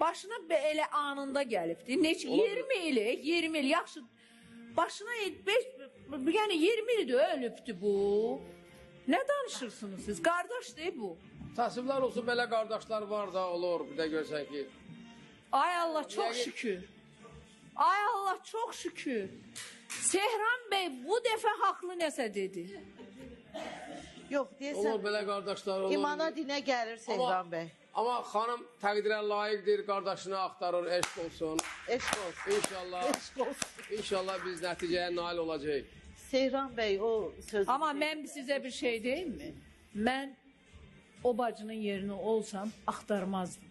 Başına elə anında gəlibdi. Neçə Ola 20 il, 20 il yaxşı. Başına 5 yəni 20 ildir ölübdü bu. Nə danışırsınız siz? Qardaş deyil bu. Təəssüflər olsun belə qardaşlar var da olur. Bir də görsən ki, Ay Allah çox Yəqin- şükür. Ay Allah çox şükür. Sehran bəy bu dəfə haqlı nəsə dedi. Yox, deyəsən olur belə qardaşlar olur. imana dinə gəlir Sehran bəy. Amma xanım təqdirə layiqdir, qardaşını axtarır, eşq olsun. Eşq olsun. İnşallah, Eşq olsun. inşallah biz nəticəyə nail olacağıq. Sehran bəy o sözü. Amma mən sizə bir şey deyim mi? Mən o bacının yerinə olsam axtarmazdım.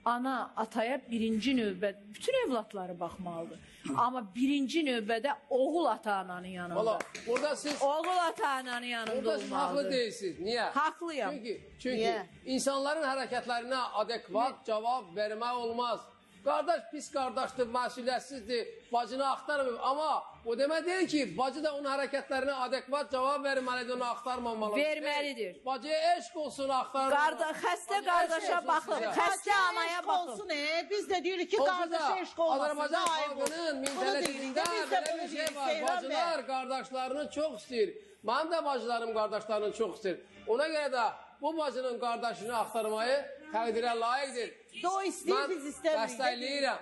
Ana, ataya birinci növbə bütün evlatları baxmalıdır. Amma birinci növbədə oğul ata-ananın yanında. Valla burada siz Oğul ata-ananın yanında burada siz haqlı olmalıdır. deyilsiniz. Niyə? Haqlıyam. Çünki Niyə? insanların hərəkətlərinə adekvat cavab vermək olmaz. Qardaş pis qardaşdır, məsuliyyətsizdir, bacını axtarmır. Amma o demək deyil ki, bacı da onun hərəkətlərinə adekvat cavab verməlidir, onu axtarmamalıdır. Verməlidir. Bacıya eşq olsun axtarmamalı. Xəstə Bacıya eşq qardaşa olsun baxın, sizə. xəstə anaya eşq baxın. olsun, biz də deyirik ki, Onsuz da qardaşa eşq olmasın. Azərbaycan da ayıb olsun. xalqının Bunu deyirik mentalitetində də, biz də belə bunu bir şey deyirik var. Seyran bəy. Bacılar qardaşlarını çox istəyir. Mənim də bacılarım qardaşlarını çox istəyir. Ona görə də bu bacının qardaşını axtarmayı təqdirə layiqdir. O istəyir, Mən biz istəmirik. dəstəkləyirəm.